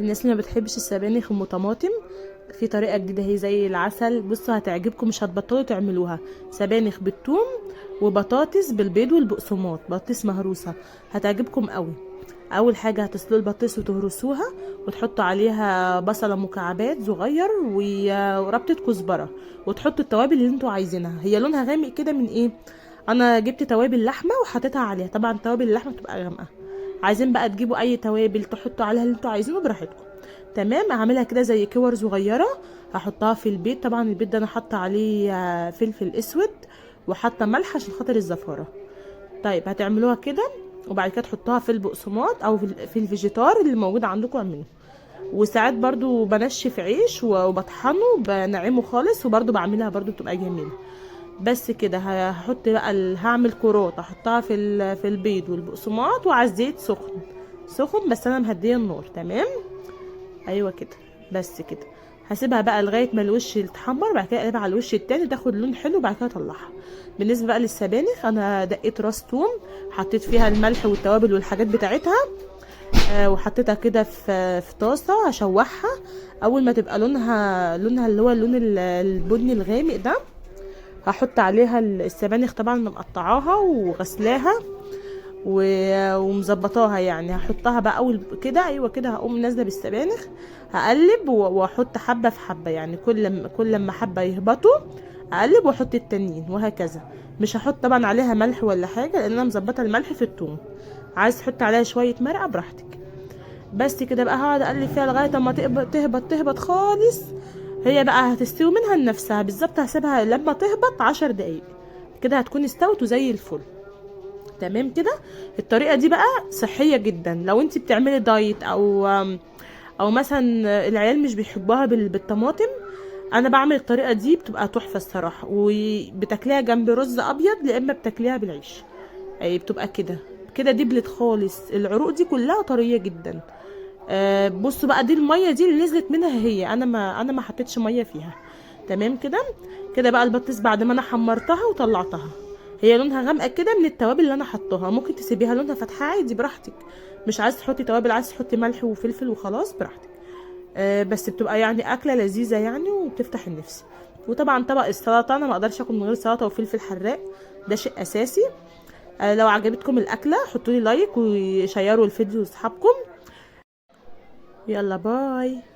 الناس اللي ما بتحبش السبانخ ام طماطم، في طريقه جديدة هي زي العسل، بصوا هتعجبكم مش هتبطلوا تعملوها. سبانخ بالثوم وبطاطس بالبيض والبقسماط، بطاطس مهروسه، هتعجبكم قوي. اول حاجة هتسلقوا البطاطس وتهرسوها وتحطوا عليها بصله مكعبات صغير وربطه كزبره، وتحطوا التوابل اللي انتوا عايزينها. هي لونها غامق كده من ايه؟ انا جبت توابل لحمه وحطيتها عليها، طبعا توابل اللحمة بتبقى غامقه. عايزين بقى تجيبوا اي توابل تحطوا عليها اللي انتوا عايزينه براحتكم. تمام، هعملها كده زي كور صغيرة، هحطها في البيض. طبعا البيض ده انا حاطه عليه فلفل اسود وحاطه ملح عشان خاطر الزفاره. طيب هتعملوها كده وبعد كده تحطوها في البقسماط او في الفيجيتار اللي موجود عندكم اعملوه. وساعات برضو بنشف عيش وبطحنه بنعمه خالص، وبرضو بعملها برضو بتبقى جميلة. بس كده هحط بقى هعمل كرات احطها في البيض والبقسماط وعلى الزيت سخن سخن، بس انا مهديه النار. تمام، ايوه كده، بس كده. هسيبها بقى لغاية ما الوش يتحمر، بعد كده اقلبها على الوش التاني تاخد لون حلو، بعد كده اطلعها. بالنسبة بقى للسبانخ، انا دقيت راس توم، حطيت فيها الملح والتوابل والحاجات بتاعتها، وحطيتها كده في طاسه هشوحها. اول ما تبقى لونها اللي هو اللون البني الغامق ده، هحط عليها السبانخ. طبعا انا مقطعاها وغسلاها ومظبطاها يعني. هحطها بقى اول كده، ايوه كده، هقوم نازله بالسبانخ، هقلب واحط حبه في حبه، يعني كل لما حبه يهبطوا اقلب واحط التانيين وهكذا. مش هحط طبعا عليها ملح ولا حاجة لان انا مظبطه الملح في الثوم. عايز تحط عليها شوية مرقه براحتك. بس كده بقى هقعد اقلب فيها لغاية اما تهبط تهبط خالص. هي بقى هتستوي منها لنفسها بالظبط. هسيبها لما تهبط 10 دقايق كده هتكون استوت وزي الفل. تمام كده. الطريقة دي بقى صحية جدا لو انت بتعملي دايت او مثلا العيال مش بيحبوها بالطماطم. انا بعمل الطريقة دي بتبقى تحفة الصراحة، وبتاكليها جنب رز ابيض يا اما بتاكليها بالعيش. اي بتبقى كده كده دبلت خالص، العروق دي كلها طرية جدا. بصوا بقى، دي المية دي اللي نزلت منها هي، انا ما حطيتش مية فيها. تمام كده. كده بقى البطاطس بعد ما انا حمرتها وطلعتها، هي لونها غامقه كده من التوابل اللي انا حطاها. ممكن تسيبيها لونها فاتحة عادي براحتك، مش عايز تحطي توابل، عايز تحطي ملح وفلفل وخلاص براحتك. بس بتبقى يعني اكله لذيذة يعني وبتفتح النفس. وطبعا طبق السلطة، انا ما اقدرش اكل من غير سلطة وفلفل حراق، ده شيء اساسي. لو عجبتكم الاكلة حطوا لي like وشيروا الفيديو لاصحابكم. يلا bye.